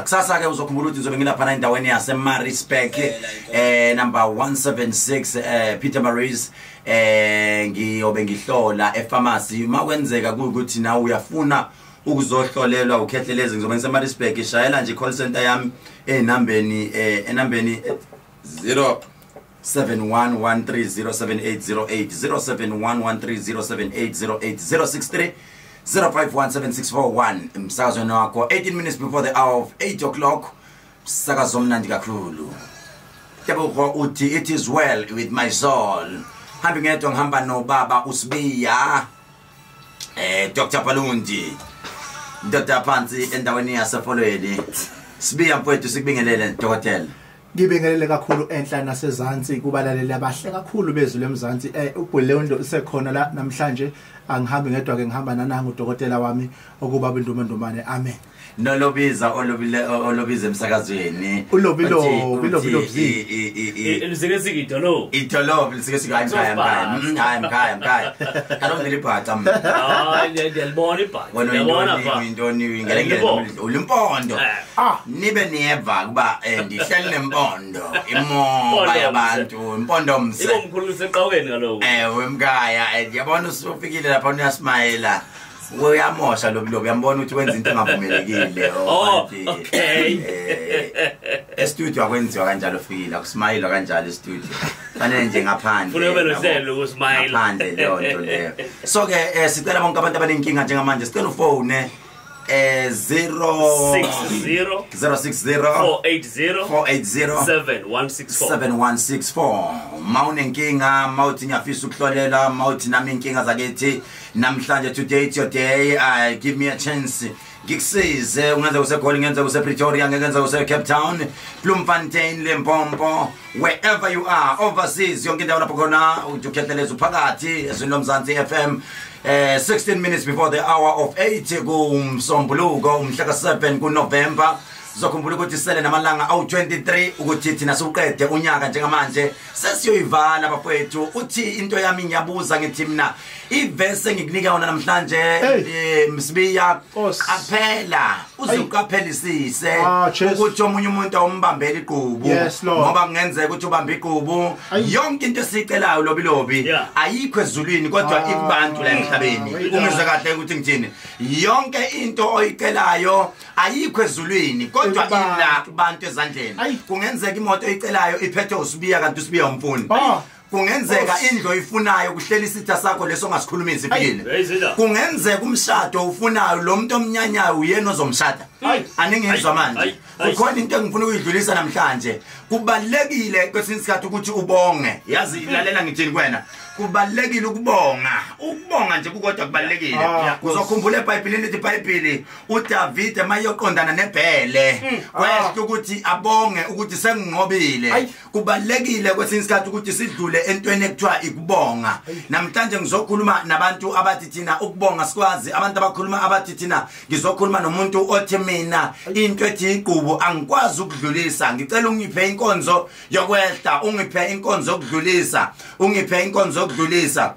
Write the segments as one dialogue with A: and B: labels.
A: Kusasa ke uzokhumbula ukuthi ngizobe ngilapha endaweni yase Maritzburg, number 176, Peter Maris. Ngiyobe ngihlola epharmacy. Makwenzeka ukuthi nawe uyafuna ukuzohlolelwa uKhehlelezi, ngizobe ngise Maritzburg. Shayela nje call center yami enambeni 0711307808, 0711307808, 063 0517641. Umsakazweni wakho, 18 minutes before the hour of 8 o'clock. Umsakazo omnandi kakhulu. Tebogo uthi, "It is well with my soul." Hambi ngedwa, ngihamba nobaba uSibiya, Dr Palundi, ndoda phansi endaweni yaseFolweni. Sibiya mfowethu, sikubingelele dokotela.
B: Ngibingelele kakhulu enhla nasezansi kubalaleli abahle kakhulu bezulu lemzansi. UBhuleondo usekhona la namhlanje. Angihambi ngedwa ke, ngihamba nananga udokotela wami okubaba iNdumandumane. Amen.
A: Nolobiza olobile, olobiza emsakazweni.
B: Ulobi lobi lobi.
C: Lusikesike idolo.
A: Idolobhi lisikesike. Hayi mkhaya, mkhaya. Hayi mkhaya, mkhaya, kaloku ngilibhaca mina.
C: Hayi, ndiyalibona ibhaca.
A: Wena
C: Ndiyabona
A: uyintoni?
C: pha.
A: Uyintoni ngelengele? Ulimpondo.
B: Ah.
A: Nibe niyeva kuba ndihleli nempondo, imoba
C: Impondo
A: yabantu, impondo mse.
C: Ikomkhulu liseqawukeni kaloku.
A: Ewe mkhaya, ndiyabona usufikile lapha, uyasimayela, uyamosha lobi lobi, uyambona ukuthi wenza into engavumelekile.
C: Oh,
A: Kanti,
C: okay.
A: E-studio akwenziwa kanjalo, fikile, akusimayilwa kanjalo e-studio, fanele nje ngaphandle.
C: Funeka ube
A: yabo.
C: nohlelo lokusimayila.
A: Ngaphandle leyo nto leyo. So ke sicela bonke abantu abanenkinga njengamanje, sicela ufone 0
C: 60
A: 060
C: 480
A: 480
C: 7164.
A: 7164. Mawunenkinga, mawuthi ngiyafisa ukuhlolela, mawuthi nami inkinga zakithi namhlanje, today it's your day, give me a chance ngikusize. Ungenza kuseGoli, ngenza kuse-Pretoria, ngenza kuse-Cape Town, Bloemfontein, Limpopo, wherever you are, overseas, yonke indawo lapho khona uthi uKhehlelezi uphakathi ezwini loMzansi FM. 16 minutes before the hour of 8 kumsombuluko, umhla ka-7 kuNovember. Zokhumbula ukuthi sele namalanga awu-23 ukuthi thina siwuqede unyaka. Njengamanje sesiyoyivala bafowethu. Uthi into yami, ngiyabuza, ngithi mina ivese engikunika yona namhlanje,
B: Hey.
A: Msibiya,
B: Nkosi.
A: qaphela, uze uqaphelisise
B: Ah, Jesu.
A: ukuthi omunye umuntu awumbambeli iqubu,
B: Yes, Lord.
A: ngoba kungenzeka ukuthi ubambe iqubu.
B: Ayi.
A: Yonke into esiyicelayo, lobi lobi, ayikho ezulwini kodwa
B: Ah,
A: ikubantu la emhlabeni.
B: wait.
A: Ungizwe kahle ukuthi ngithini? Yonke into oyicelayo ayikho ezulwini kodwa
B: Ikubantu.
A: ila kubantu ezandleni.
B: Ayi.
A: Kungenzeka imoto oyicelayo iphethwe uSibiya, kanti uSibiya umfuni.
B: Ah.
A: Kungenzeka
B: Nkosi.
A: indlu oyifunayo kuhlela isitha sakho leso ongasikhulumisi, fikile.
C: Hey, Zinda.
A: Kungenzeka umshado ufunayo, lo muntu omnyanyayo uyena ozomshada.
C: Ayi.
A: Aningizwa
C: Ayi.
A: manje?
C: Ayi. Ayi.
A: Kukhona into engifuna ukuyidlulisa namhlanje. Kubalekile kwesinye isikhathi ukuthi ubonge. Yazi, lalela ngithini kuwena, kubalekile ukubonga, ukubonga nje kukodwa kubalekile.
B: Ah,
A: Uzokhumbula eBhayibhelini, lithi iBhayibheli, uDavid mayoqondana nebhele, kwehla ukuthi abonge ukuthi senginqobile.
B: Ayi.
A: Kubalekile kwesinye isikhathi ukuthi sidlule entweni ekuthiwa ikubonga. Namhlanje ngizokhuluma nabantu abathi thina ukubonga sikwazi, abantu abakhuluma abathi thina. Ngizokhuluma nomuntu othi mina into ethi iqubu angikwazi ukudlulisa. Ngicela ungiphe inkonzo yokwehla, ungiphe inkonzo yokudlulisa, ungiphe inkonzo yokudlulisa.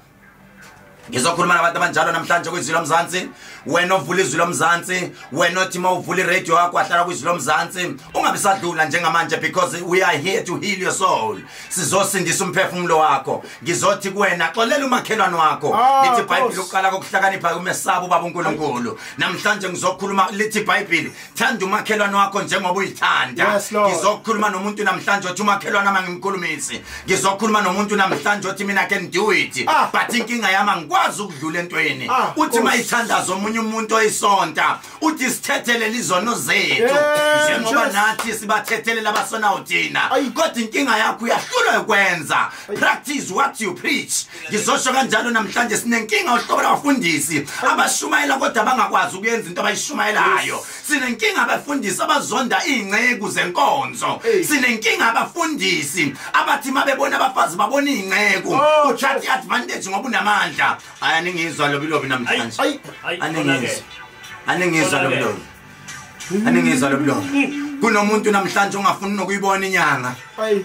A: Ngizokhuluma nabantu abanjalo namhlanje kwizwi lomzansi. Wena ovula izwi lomzansi, wena othi uma uvula iradio yakho wahlala kwizwi lomzansi, ungabe sadlula njengamanje, because we are here to heal your soul. Sizosindisa umphefumulo wakho. Ngizothi kuwena, xolela umakhelwane wakho.
B: Ah,
A: Lithi iBhayibheli,
B: Nkosi.
A: ukuqala kokuhlakanipha kumesaba ubaba uNkulunkulu. Namhlanje ngizokhuluma, lithi iBhayibheli, thanda umakhelwane wakho njengoba uyithanda.
B: Yes, Lord.
A: Ngizokhuluma nomuntu namhlanje othi umakhelwane amangimkhulumisi. Ngizokhuluma nomuntu namhlanje othi mina can do it,
B: Ah.
A: but inkinga yami angikwazi ukudlula entweni.
B: Ah,
A: Uthi
B: Nkosi.
A: mayithandaza omunye umuntu oyisonta, uthi sithethelele izono zethu njengoba
B: Jesu.
A: nathi sibathethelela abasonawo thina.
B: Ayi.
A: Kodwa inkinga yakho uyahlulwa ukwenza, practice what you preach. Ngizosho kanjalo namhlanje, sinenkinga uhlobo labafundisi abashumayela kodwa bangakwazi ukuyenza into abayishumayelayo. Sinenkinga abafundisi abazonda iy'nceku zenkonzo.
B: Hey.
A: Sinenkinga abafundisi abathi mabebona abafazi babona iy'nceku.
B: Oh,
A: Uthatha
B: Jesu.
A: i-advantage ngoba unamandla. Hayi, aningizwa lobi lobi namhlanje.
B: Ayi.
C: Ayi,
A: Aningizwa, aningizwa lobi lobi, aningizwa lobi lobi. Kunomuntu namhlanje ongafuni nokuyibona inyanga.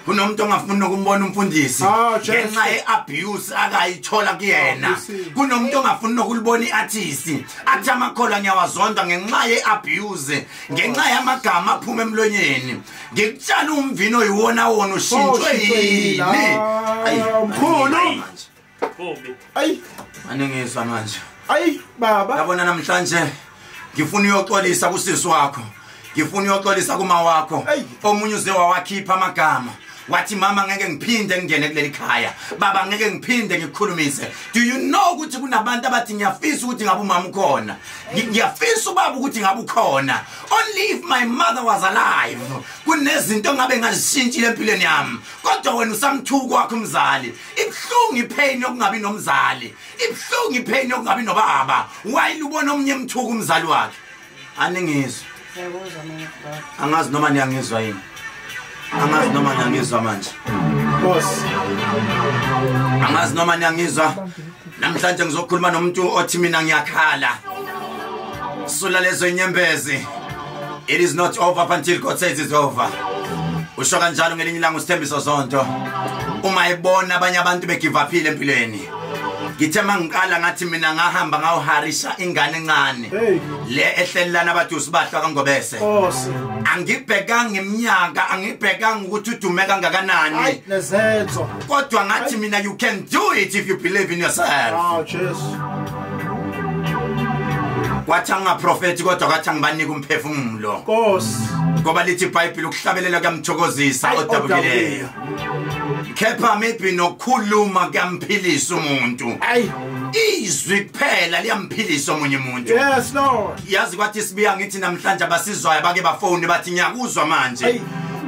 A: Kunomuntu ongafuni nokumbona umfundisi ngenxa ye-abuse akayithola kuyena. Kunomuntu ongafuni nokulibona i-artist athi amakholwa ngiyawazonda ngenxa ye-abuse, ngenxa yamagama aphuma emlonyeni. Ngikutshala umvino yiwona wona ushintshwe yini?
B: Mkhulu. Ayi,
A: aningizwa manje.
B: Ayi baba.
A: Yabona namhlanje ngifuna uyoxolisa kusisi wakho. Ngifuna uyoxolisa kuma wakho. Omunye uze wawakhipha amagama. Wathi mama ngeke ngiphinde ngingene kuleli khaya. Baba ngeke ngiphinde ngikukhulumise. Do you know ukuthi kunabantu abathi ngiyafisa ukuthi ngabe umama ukhona? Ngiyafisa ubaba ukuthi ngabe ukhona. Only if my mother was alive. Kunezinto ngabe ngazishintshile empilweni yami. Kodwa wena usamthuko wakho umzali. Ibhlungu ipain yokungabi nomzali. Ibhlungu ipain yokungabi nobaba. While ubona omnye emthuko umzali wakhe. Aningizwa. Angazi noma niyangizwa yini. Angazi noma niyangizwa manje.
B: Boss.
A: Angazi noma niyangizwa. Namhlanje ngizokhuluma nomuntu othi mina ngiyakhala. Sula lezo inyembezi. It is not over until God says it's over. Usho kanjalo ngelinye ilanga uSithembiso Zonto. Uma ebona abanye abantu begive upile empilweni. Ngithe mangiqala ngathi mina ngahamba ngawuharisha ingane encane. Le ehlelana abathi usibahlwa kaNgobese. Angibhekanga iminyaka, angibhekanga ukuthi udume kangakanani.
B: Nezenzo.
A: Kodwa ngathi mina you can do it if you believe in yourself.
B: Oh Jesu.
A: Kwathi angaprofeti kodwa kwathi angibanike umphefumulo.
B: Nkosi.
A: Ngoba lithi iBhayibheli ukuhlabelela kuyamthokozisa odabukileyo. Kepha maybe nokukhuluma kuyamphilisa umuntu.
B: Ayi.
A: Izwi kuphela liyamphilisa omunye umuntu.
B: Yes Lord.
A: Yazi kwathi sibiya ngithi namhlanje abasizwayo bake bafone bathi ngiyakuzwa manje.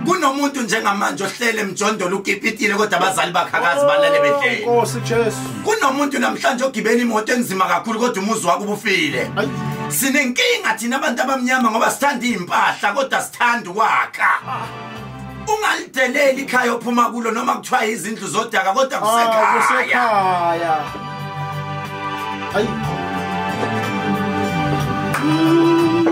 A: Kunomuntu njengamanje ohlele emjondolo ukipitile kodwa abazali bakhe akazi balele behlele.
B: Nkosi Jesu.
A: Kunomuntu namhlanje ogibela imoto enzima kakhulu kodwa umuzi wakhe ubufile. Sinenkinga thina abantu abamnyama ngoba sithanda impahla kodwa sithanda ukwakha. Ungalideleli ikhaya ophuma kulo noma kuthiwa izindlu zodaka kodwa kusekhaya.
B: Kusekhaya. Ayi.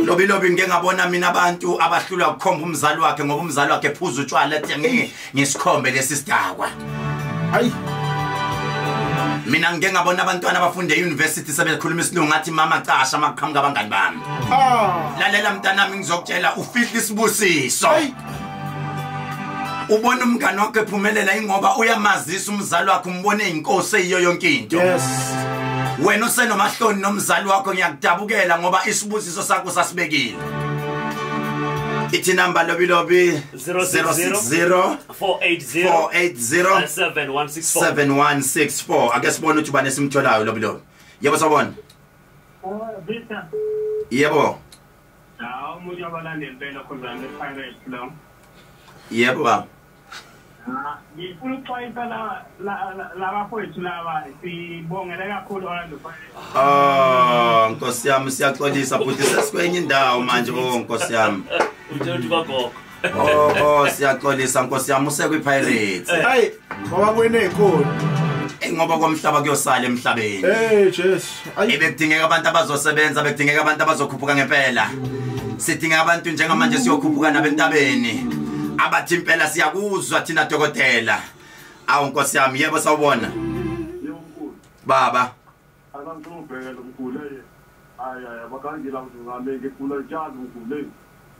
A: Lobi lobi ngike ngabona mina abantu abahlulwa ukukhomba umzali wakhe ngoba umzali wakhe ephuza utshwala ethi ngisikhombe lesi sidakwa.
B: Ayi.
A: Mina ngike ngabona abantwana abafunde e-university sebekhuluma isilungu ngathi mama casha maqhamuka abangani bami. Lalela mntanami ngizokutshela ufihla isibusiso. Ubona umngane wakhe ephumelela ingoba uyamazisa umzali wakhe umbone inkosi eyiyo yonke into.
B: Yes.
A: Wena usenomahloni nomzali wakho ngiyakudabukela ngoba isibusiso sakho sasibekile. Ithi number lobi lobi 060
C: 480
A: 480
C: 7164
A: 7164. Ake sibone ukuthi ubani esimtholayo lobi lobi. Yebo sawubona.
D: Victor.
A: Yebo.
D: Hawu umuntu abalandeli belo khona ne-Pirates lo.
A: Yebo baba.
D: Ngifuna ukuxwayisa labafowethu laba sibongele kakhulu Orlando Pirates.
A: Oh Nkosi yami siyaxolisa futhi sesikwenye indawo manje oh Nkosi yami.
C: Utshela ukuthi bagogo.
A: Oh siyaxolisa Nkosi yami usekwi Pirates.
B: Hey ngoba kuyinenkulu.
A: Ngoba komhlaba kuyosala emhlabeni.
B: Hey Jesu.
A: Ebekudingeka abantu abazosebenza, bekudingeka abantu abazokhuphuka ngempela. Sidinga abantu njengamanje siyokhuphuka nabentabeni. Abathi impela siyakuzwa thina dokotela. Awu Nkosi yami yebo sawubona.
E: Yebo mkhulu.
A: Baba.
E: Abantu ubhekele mkhulu hayi hayi abakangila ngizame ngifuna njalo mkhulu.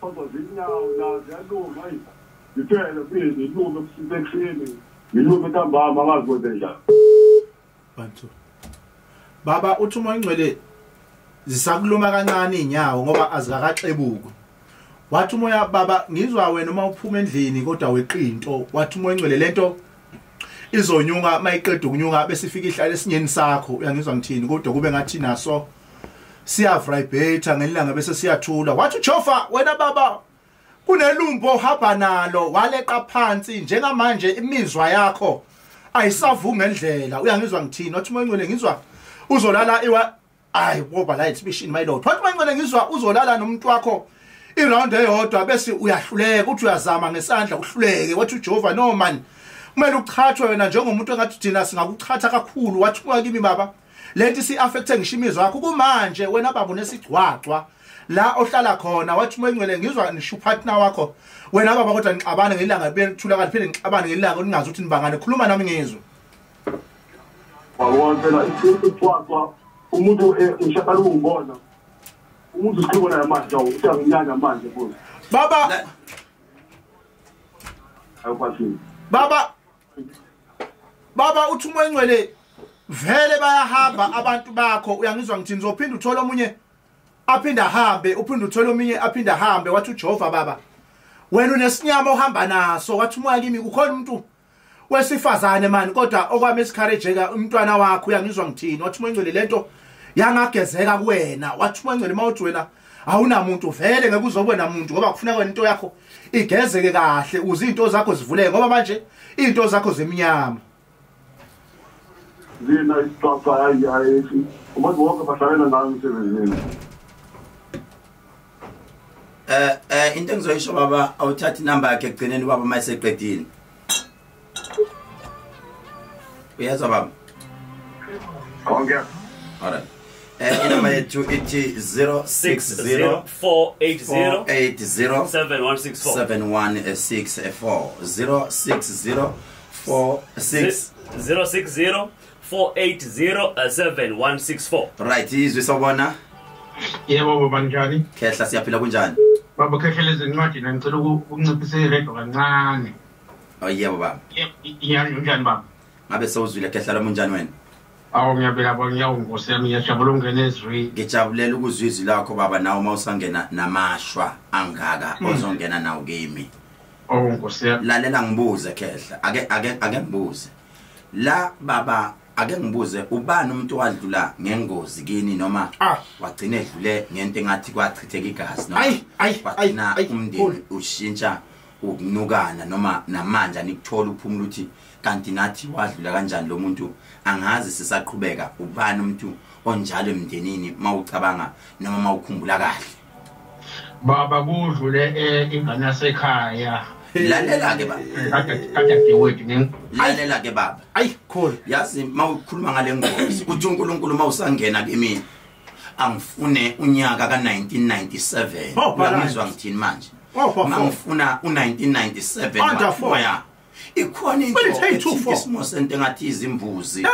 E: Kodwa zinyawo la ziyaluma hayi. Ngithele phezulu ilume kusukela ekuseni. Ngilume ntambama angazi kwenze njani.
B: Bantu. Baba uthi uMoya Ingcwele zisakuluma kancane inyawo ngoba azikakaxebuki. Wathi umoya baba ngizwa wena uma uphuma endlini kodwa weqinto. Wathi uMoya Ingcwele lento izonyuka mayiqeda ukunyuka bese ifika ihlala esinyeni sakho. Uyangizwa ngithini? Kodwa kube ngathi naso siya vibrate ngelanga bese siyathula. Wathi uJehova wena baba kunelumbo ohamba nalo waleqa phansi njengamanje imizwa yakho ayisavunga ngendlela. Uyangizwa ngithini? Wathi uMoya Ingcwele ngizwa uzolala iwa ayi woba la exhibition my lord. Wathi uMoya Ingcwele ngizwa uzolala nomuntu wakho iround eyodwa bese uyahluleka uthi uyazama ngesandla uhluleke. Wathi uJehova no man kumele uchathwe wena njengomuntu engathi thina singakuchatha kakhulu. Wathi umoya kimi baba lento si affecte ngisho imizwa yakho kumanje wena baba unesigcwagcwa La ohlala khona wathi uMoya Ngcwele ngizwa nisho partner wakho wena baba, kodwa nixabane ngelanga bethulakala phinde nixabane ngelanga ningazi ukuthi nibangane. Khuluma nami ngizwe.
E: Wabona phela isithwathwa umuntu ngishaqala ukubona umuntu sikhuluma naye manje uyanginyanya manje futhi.
B: Baba
E: awukwazi.
B: Baba uthi uMoya Ngcwele vele bayahamba abantu bakho, uyangizwa ngithini? Uzophinda uthola omunye aphinda ahambe, uphinde uthole omunye aphinda ahambe. Wathi uJehova baba wena unesinyama ohamba naso. Wathi uMoya kimi kukhona umuntu wesifazane mani, kodwa okwami esicourage ka umntwana wakho, uyangizwa ngithini? Wathi uMoya Ngcwele lento yangagezeka kuwena. Wathi uMoya Ngcwele mawuthi wena awunamuntu vele ngeke uzobe namuntu, ngoba kufuneka wena into yakho igezeke kahle uze izinto zakho zivuleke, ngoba manje izinto zakho zeminyama.
E: Zina isixaxa hayi hayi umuntu wonke bahlangana nayo emsebenzini.
A: Into engizoyisho baba, awuthatha inamba yakhe ekugcineni baba mayiseqedile. Uyezwa baba?
E: Konke.
A: Alright. Inamba yethu ithi 060
C: 480
A: 80
C: 7164
A: 7164 060 46
C: 060 480 7164.
A: Right, izwi sawubona.
F: Yebo baba, njani?
A: Khehla siyaphila, kunjani?
F: Baba Khehlelezi incwadi ngicela ukunciphisa iredo kancane.
A: Oh yebo baba.
F: Yebo, unjani baba?
A: Ngabe sewuzwile Khehla lami, unjani wena?
F: Awu ngiyabela baba, ngiyawunkosi yami, ngiyajabula ukungena ezwini.
A: Ngijabulela ukuzwa izwi lakho baba, nawe uma usangena namashwa angaka ozongena nawo kimi.
F: Oh nkosi yami.
A: Lalela ngibuze Khehla, ake ngibuze. La baba, ake ngibuze, ubani umuntu wadlula ngengozi kini noma wagcina edlule ngento engathi kwachitheka igazi noma wagcina umndeni ushintsha ukunukana noma namanje anikuthola uphumula ukuthi kanti nathi wadlula kanjani lo muntu, angazi sisaqhubeka. Ubani umuntu onjalo emndenini mawucabanga noma mawukhumbula kahle?
F: Baba kudlule ingane yasekhaya.
A: Lalela ke baba.
F: Kade
A: Lalela ke baba.
B: Ayi khulu.
A: Yazi mawukhuluma ngale ngozi uthi uNkulunkulu mawusangena kimi angifune unyaka ka1997. Uyangizwa ngithini manje? Mangifuna u1997 moya. Ikhona into isimo sento engathi izimbuzi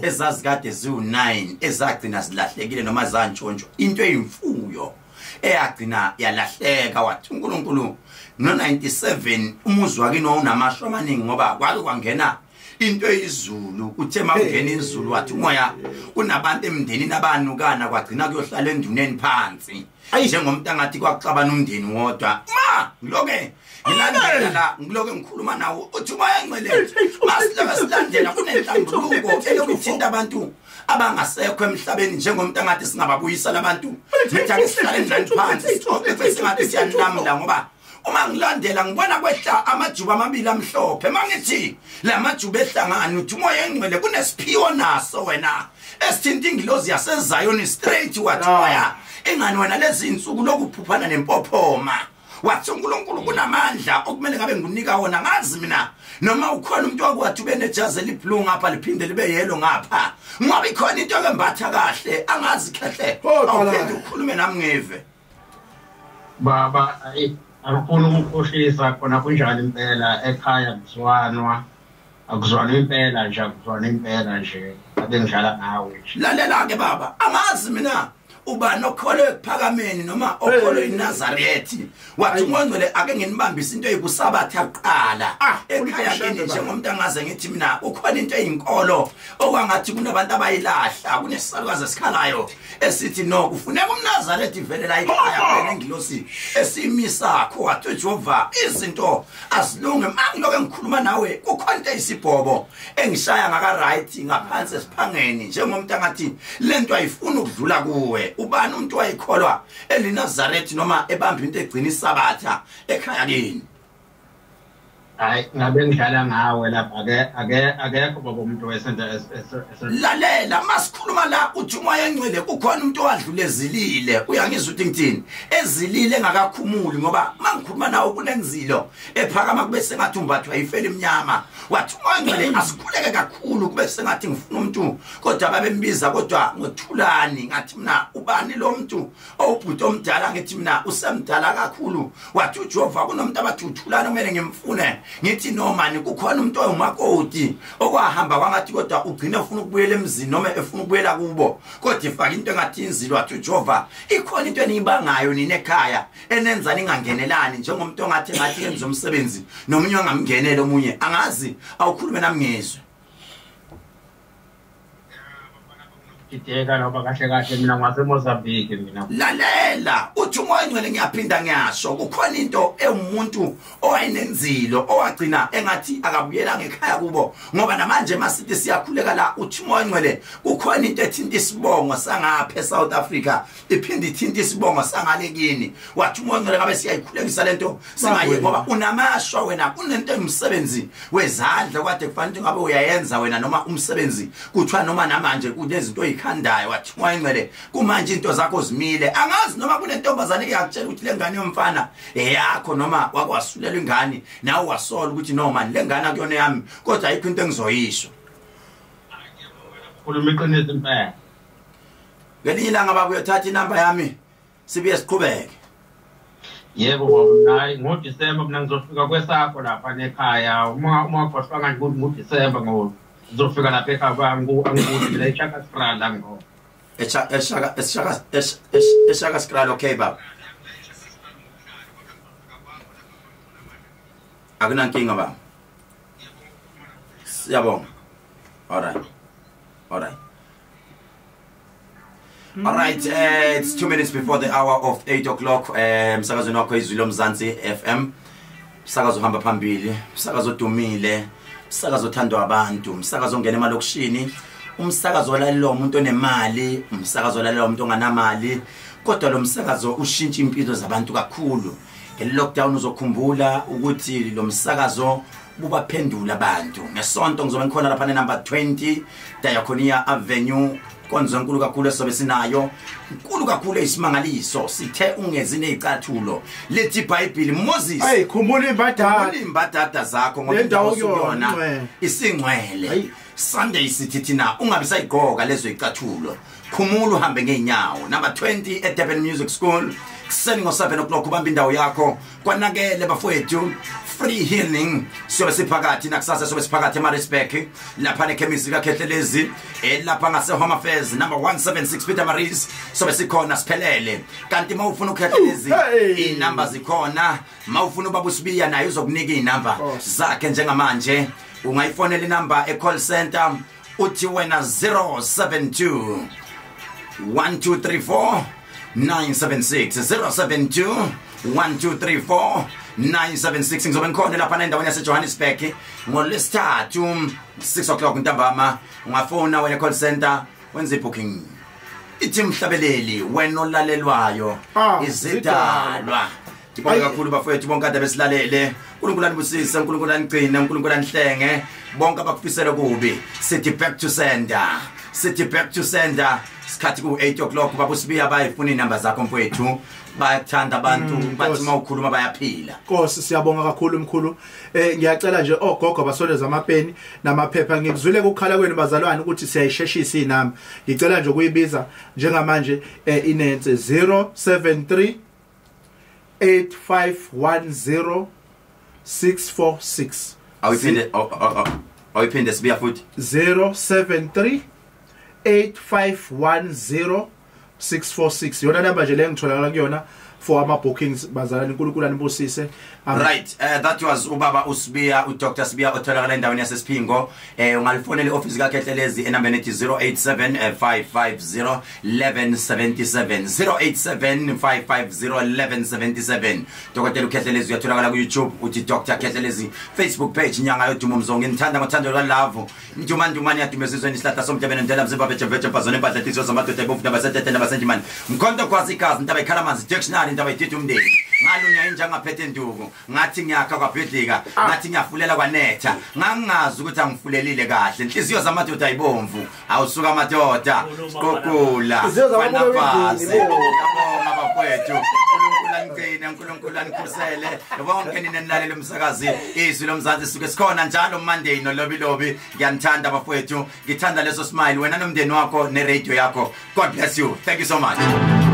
A: ezazikade ziwu9 ezagcina zilahlekile noma zantshontshwa, into eyimfuyo eyagcina yalahleka. Wathi uNkulunkulu no97 umuzi wakini wawunamasho amaningi ngoba kwake kwangena into eyizulu. Uthe makungena izulu wathi umoya kunabantu emndenini abanukana, kwagcina kuyohlala enduneni phansi njengomuntu angathi kwakuxabana umndeni wodwa. Ma ngiloke ngilandela la, ngiloke ngikhuluma nawo uthi uMoya Ngcwele masiloke silandela kunenhlambuluko elokuthinta abantu abangasekho emhlabeni njengomuntu angathi singababuyisa labantu. Ngithi ake sihlale endlini phansi sixoxe sengathi siyanamla, ngoba uma ngilandela ngibona kwehla amajuba amabili amhlophe. Mangithi lamajuba ehlangana uthi uMoya Ngcwele kunesiphiwo naso wena esithinta ingilozi yaseZion straight. Wathi umoya ingani wena lezi insuku lokuphuphana nempophoma. Wathi uNkulunkulu kunamandla okumele ngabe ngunika wona, ngazi mina noma ukhona umuntu wakwathi ube nejazi eliblue ngapha liphinde libe yellow ngapha, ngoba ikhona into ekembatha kahle angazi khehle. Awuphinde ukhulume nami ngive
F: baba. Akufuni ukukhohlisa khona, kunjani impela ekhaya kuzwanwa, akuzwana impela nje, akuzwana impela nje, ake ngidlala nawe nje.
A: Lalela ke baba, angazi mina ubani okholwe ekuphakameni noma okholwe eNazaretha. Wathi uMoya ake nginibambise into eyikusabatha kuqala ekhaya kini njengomuntu angaze ngithi mina ukhona into eyinkolo okwangathi kunabantu abayilahla, kunesisalukazi esikhalayo esithi no kufuneka umNazaretha ivele la ekhaya wena engilosi esimisakho. Wathi uJehova izinto azilunge. Mangiloke ngikhuluma nawe kukhona into eyisibhobo engishaya ngaka right ngaphansi esiphangeni njengomuntu angathi lento ayifuni ukudlula kuwe. Ubani umuntu wayikholwa eliNazaretha noma ebamba into egcina isabatha ekhaya kini?
F: Hayi ngabe ngidlala ngawe lapha ke akekho baba umuntu wesenta.
A: Lalela masikhuluma la uthi umoya engcwele kukhona umuntu owadlula ezilile. Uyangizwa ukuthi ngithini? Ezilile engakakhumuli ngoba mangikhuluma nawe kunenzilo ephakama kube sengathi umbathwa ifele emnyama. Wathi umoya engcwele asikhuleke kakhulu kube sengathi ngifuna umuntu kodwa babembiza kodwa ngothulani. Ngathi mina ubani lo muntu owubhuti omdala? Ngithi mina usemdala kakhulu. Wathi uJehova kunomuntu abathi uthulani kumele ngimfune. Ngithi no mani kukhona umuntu ongumakoti okwahamba kwangathi kodwa ugcina ufuna ukubuyela emzini noma efuna ukubuyela kubo kodwa ifaka into engathi inzilo. Wathi uJehova ikhona into eniyibangayo nina ekhaya enenza ningangenelani njengomuntu ongathi ngathi yenza umsebenzi nomunye ongamngenela omunye. Angazi awukhulume nami ngizwe.
F: Ideka ngoba kahle kahle mina ngaseMozambique mina.
A: Lalela uthi umoya engcwele ngiyaphinda ngiyasho kukhona into ewumuntu owayenenzilo owagcina engathi akabuyela ngekhaya kubo ngoba namanje masithi siyakhuleka la uthi umoya engcwele kukhona into ethinta isibongo sangapha eSouth Africa iphinde ithinta isibongo sangale kini. Wathi umoya engcwele ngabe siyayikhulekisa lento singayi ngoba unamashwa wena kunento emsebenzi wezandla kwade kufanele ngabe uyayenza wena noma umsebenzi kuthiwa noma namanje kunezinto oyikhandayo. Wathi umoya engcwele kumanje into zakho zimile. Angazi noma kunentombazane eyakutshela ukuthi lengane yomfana eyakho noma wakwasulela ingane nawe wasola ukuthi no man lengane akuyona yami kodwa ayikho into engizoyisho.
F: Khuluma iqiniso impela.
A: Ngelinye ilanga baba uyothatha inamba yami sibuye siqhubeke.
F: Yebo baba hayi ngoDisemba mina ngizofika kwesakho lapha nekhaya uma wakhohlwa kanje ukuthi ngoDisemba ngo ngizofika lapha ekhaya angikuthi la eShaka Skral la ngo.
A: Eshaka Skral. Okay baba. Akunankinga baba. Siyabonga. All right. All right. All right, it's 2 minutes before the hour of 8 o'clock. Msakazweni wakho Izwi Lomzansi FM. Msakazo uhamba phambili, msakazo odumile, umsakazo othandwa abantu, umsakazo ongena emalokishini, umsakazo olalelwa umuntu onemali, umsakazo olalelwa umuntu onganamali. Kodwa lo msakazo ushintsha impilo zabantu kakhulu. Nge-lockdown uzokhumbula ukuthi lo msakazo bubaphendula abantu. Ngesonto ngizobe ngikhona lapha ne-number 20 Diaconia Avenue. Konzo enkulu kakhulu esizobe sinayo, inkulu kakhulu eyisimangaliso. Sithe ungezi nezicathulo lethi iBhayibheli Moses
B: hey khumbula
A: imbadada zakho ngoba indawo osukuyona isingcwele. Sunday sithi thina ungabe sayigqoka lezo icathulo, khumula uhambe ngeenyawo. Number 20 at Durban Music School kuseni ngo7 o'clock ubamba indawo yakho. Kwanakele bafowethu, free healing siyobe siphakathi nakusasa, siyobe siphakathi eMaritzburg lapha nekhemisi kaKhehlelezi lapha ngase Home Affairs number 176 Peter Maris sobe sikhona siphelele. Kanti mawufuna uKhehlelezi inamba zikhona, mawufuna ubaba uSibiya naye uzokunika inamba zakhe njengamanje. Ungayifonela inamba e call center uthi wena 072 1234 976 072 1234 976. Ngizobe ngikhona lapha endaweni yaseJohannesburg ngoLwesithathu 6 o'clock ntambama. Ungafona wena call center wenze booking. Ithi mhlabeleli wena olalelwayo izidalwa. Ngibonga kakhulu bafowethu bonke ade besilalele. uNkulunkulu anibusise, uNkulunkulu anigcine, uNkulunkulu anihlenge. Bonke abakufisela kubi sithi back to sender, sithi back to sender. Isikhathi ku-8 o'clock baba uSibiya bayifuna inamba zakho mfowethu, bayakuthanda abantu bathi mawukhuluma bayaphila.
B: Nkosi siyabonga kakhulu mkhulu. Ngiyacela nje ogogo basondeze amapeni namaphepha. Ngikuzwile ukukhala kwenu bazalwane ukuthi siyayisheshisa inamba. Ngicela nje ukuyibiza njengamanje inense 073 8510 646.
A: Awuyiphinde awuyiphinde Sibiya futhi.
B: 073 8510 646. Yona number nje le ngitholakala kuyona for ama bookings bazalwane. uNkulunkulu anibusise.
A: Right, that was ubaba uSibiya, uDr Sibiya otholakala endaweni yaseSiphingo. Ungalifonela ioffice kaKhehlelezi enambeni ethi 087 550 1177 087 550 1177. Dr uKhehlelezi uyatholakala ku YouTube uthi Dr Khehlelezi, Facebook page Nyanga Yodumo Mzongi. Ngithanda ngothando lwalavo Ndumandumane yadumezizweni isihlahla somdebene ndela mzimba beje beje bazone impahla tizwe zamadoda ebomvu nabasetete nabasenjimani mkhonto kwazi igazi intaba ikhalamanzi dictionary intaba idida umndeni. Ngalunya inja ngaphethe induku, ngathi ngiyakha kwabhidlika, ngathi ngiyafulela kwanetha, ngangazi ukuthi angifulelile kahle. Inhliziyo zamadoda ayibomvu, awusuka amadoda siqokula kwanabhazi. Ngiyabonga bafowethu, uNkulunkulu anigcine, uNkulunkulu anikhusele bonke nina nilalele umsakazi Izwi Lomzansi. Suke sikhona njalo Monday nolobi lobi. Ngiyanithanda bafowethu, ngithanda leso smile wena nomndeni wakho ne radio yakho. God bless you, thank you so much.